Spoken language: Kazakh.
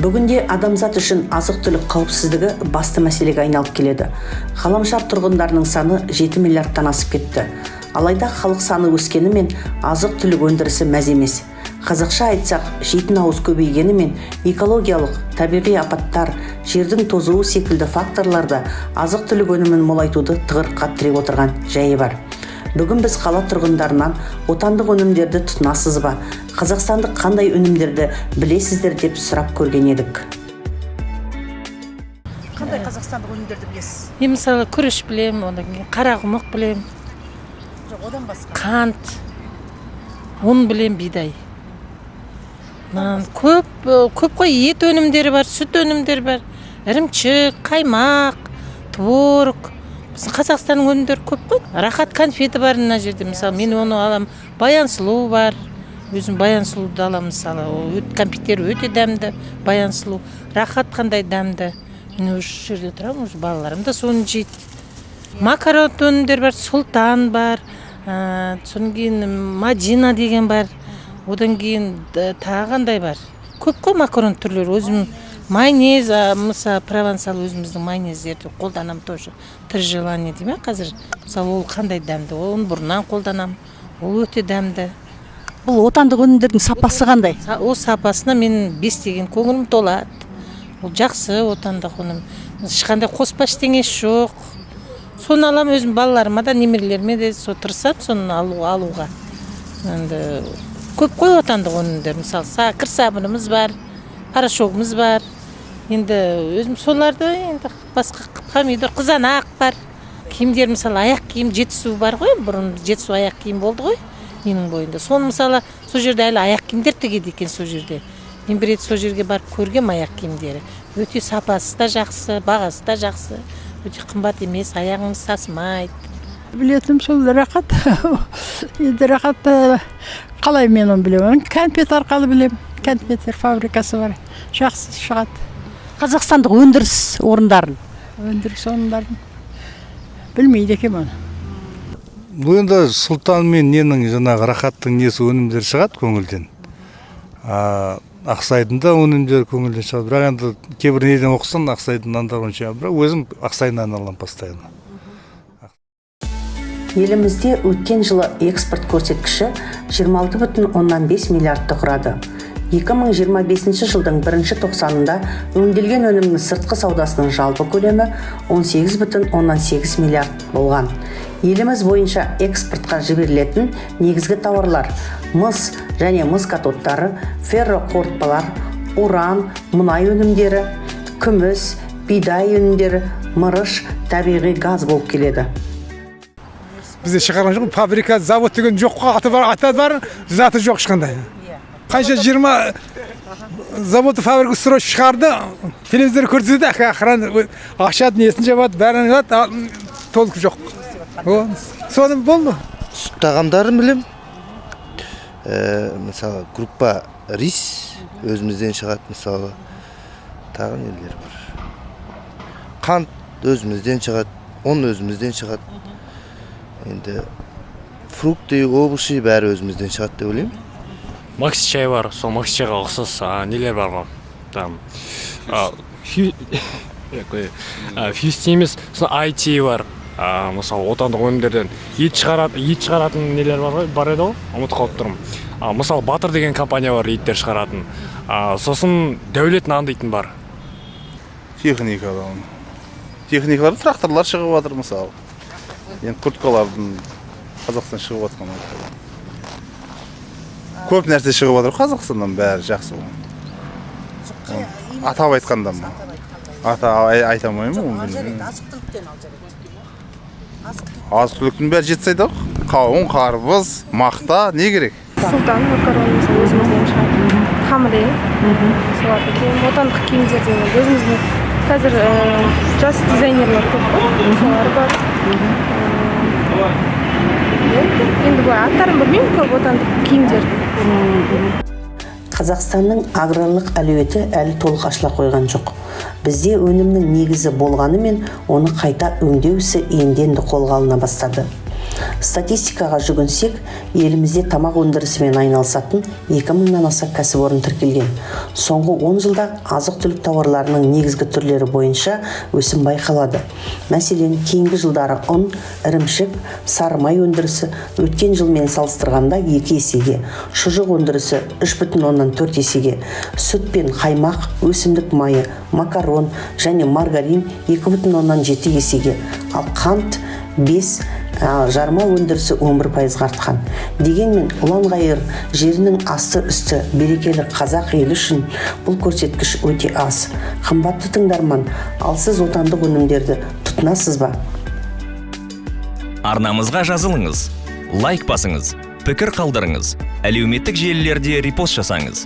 Бүгінде адамзат үшін азық-түлік қауіпсіздігі басты мәселеге айналып келеді. Ғаламшар тұрғындарының саны 7 миллиардтан асып кетті. Алайда халық саны өскенімен, азық-түлік өндірісі мәз емес. Қазақша айтсақ, жейтін ауыз көбейгенімен, экологиялық, табиғи апаттар, жердің тозуы секілді факторларда азық-түлік өнімін молайтуды тығырыққа тіреп отырған жайы бар. Бүгін біз қала тұрғындарынан отандық өнімдерді тұтынасыз ба, қазақстандық қандай өнімдерді білесіздер деп сұрап көрген едік. Қандай қазақстандық өнімдерді білесіз? Мен, мысалы, күріш білемін, одан кейін қарақұмық білемін. Жоқ, одан басқа? Қант, ұн білемін, бидай, нан көп, көп қой. Ет өнімдері бар, сүт өнімдері бар, ірімшік, қаймақ, творог. Біздің Қазақстанның өнімдері көп қой. Рахат конфеті бар мына жерде, мысалы, мен оны аламын. Баян Сұлу бар, өзім Баян Сұлуды аламын, мысалы, ол кәмпиттері өте дәмді. Баян Сұлу, Рахат қандай дәмді. Мен осы жерде тұрамын уже, балаларым да соны жейді. Макарон өнімдері бар, Сұлтан бар, содан кейін Мадина деген бар, одан кейін тағы қандай бар, көп қой макарон түрлері. Өзім майонез, мысалы, Провансал, өзіміздің майонездерді қолданамын тоже. «Три желания» дей ма қазір, мысалы, ол қандай дәмді, оны бұрыннан қолданамын, ол өте дәмді. Бұл отандық өнімдердің сапасы қандай? Ол сапасына мен 5 деген көңілім толады. Ол жақсы, отандық өнім, ешқандай қоспа ештеңесі жоқ. Соны аламын өзім, балаларыма да, немерелеріме де сол тырысамын соны алуға. Енді көп қой отандық өнімдер, мысалы, кір сабынымыз бар, порошогымыз бар. Енді өзім соларды, енді басқа помидор, қызанақ бар, киімдер, мысалы, аяқ киім «Жетісу» бар ғой. Бұрын «Жетісу» аяқ киім болды ғой менің бойымда. Соны, мысалы, сол жерде әлі аяқ киімдер тігеді екен. Сол жерде мен бір рет сол жерге барып көргем. Аяқ киімдері өте, сапасы да жақсы, бағасы да жақсы, өте қымбат емес, аяғыңыз сасымайды. Білетінім сол Рахат. Енді Рахат қалай мен оны білемін? Кәмпит арқылы білемін. Кәмпиттер фабрикасы бар, жақсы шығады. Қазақстандық өндіріс орындарын? Өндіріс орындарын білмейді екенмін оны. Бұл енді Сұлтан мен ненің, жаңағы Рахаттың несі, өнімдері шығады көңілден. Ақсайдың да өнімдері көңілден шығады. Бірақ енді кейбір неден оқысаң, Ақсайдың нандары онша, бірақ өзім Ақсай нан аламын постоянно. Елімізде өткен жылы экспорт көрсеткіші 26,5 миллиардты құрады. 2025 жылдың бірінші тоқсанында өңделген өнімнің сыртқы саудасының жалпы көлемі 18,8 миллиард болған. Еліміз бойынша экспортқа жіберілетін негізгі тауарлар: мыс және мыс катодтары, ферроқорытпалар, уран, мұнай өнімдері, күміс, бидай өнімдері, мырыш, табиғи газ болып келеді. Бізде шығарған жоқ, фабрика, завод деген жоқ қой. Аты бар, аты бар, заты жоқ ешқандай. Қанша 20 завод, фабрика строй шығарды, телевизор көрсетеді, охрана ашады, несін жабады, бәрін алады, толк жоқ. О, соны болды. Сүт тағамдарын білем. Мысалы, группа рис өзімізден шығады, мысалы, тағы нелер бар, қант өзімізден шығады, ұн өзімізден шығады. Енді фрукты, овощи, бәрі өзімізден шығады деп ойлаймын. Макси чай бар, сол Макси чайға ұқсас нелер бар ғой там, Фьюсти емес, сосын айти бар. Мысалы, отандық өнімдерден ет шығаратын нелер бар ғой, бар еді ғой, ұмытып қалып тұрмын. Мысалы, «Батыр» деген компания бар еттер шығаратын. Сосын «Дәулет нан» дейтін бар. Техникадан, техникалар, тракторлар шығып жатыр, мысалы. Енді курткалардың Қазақстан шығып жатқан, көп нәрсе шығып жатыр Қазақстаннан, бәрі жақсы ғой. Атап айтқанда ма? Ата айта алмаймын оны, білмеймін. Азық түліктен ал, жарайды. Азық түліктің бәрі Жетісайда ғой: қауын, қарбыз, мақта, не керек? Сұлтан макарон, мысалы, өзімізден шығады, Хамре, соларды киемін. Отандық киімдерден енді өзіміздің қазір жас дизайнерлер көп қой, солар бар. Енді былай аттарын білмеймін көп отандық киімдердің. Қазақстанның аграрлық әлеуеті әлі толық ашыла қойған жоқ. Бізде өнімнің негізі болғанымен, оны қайта өңдеу ісі енді енді қолға алына бастады. Статистикаға жүгінсек, елімізде тамақ өндірісімен айналысатын 2000-нан аса кәсіпорын тіркелген. Соңғы 10 жылда азық-түлік тауарларының негізгі түрлері бойынша өсім байқалады. Мәселен, кейінгі жылдары ұн, ірімшік, сары май өндірісі өткен жылмен салыстырғанда 2 есеге, шұжық өндірісі 3,4 есеге, сүт пен қаймақ, өсімдік майы, макарон және маргарин 2,7 есеге, ал қант 5, жарма өндірісі 11%-ға артқан. Дегенмен ұлан-ғайыр жерінің асты үсті берекелі қазақ елі үшін бұл көрсеткіш өте аз. Қымбатты тыңдарман, ал сіз отандық өнімдерді тұтынасыз ба? Арнамызға жазылыңыз, лайк басыңыз, пікір қалдырыңыз, әлеуметтік желілерде репост жасаңыз.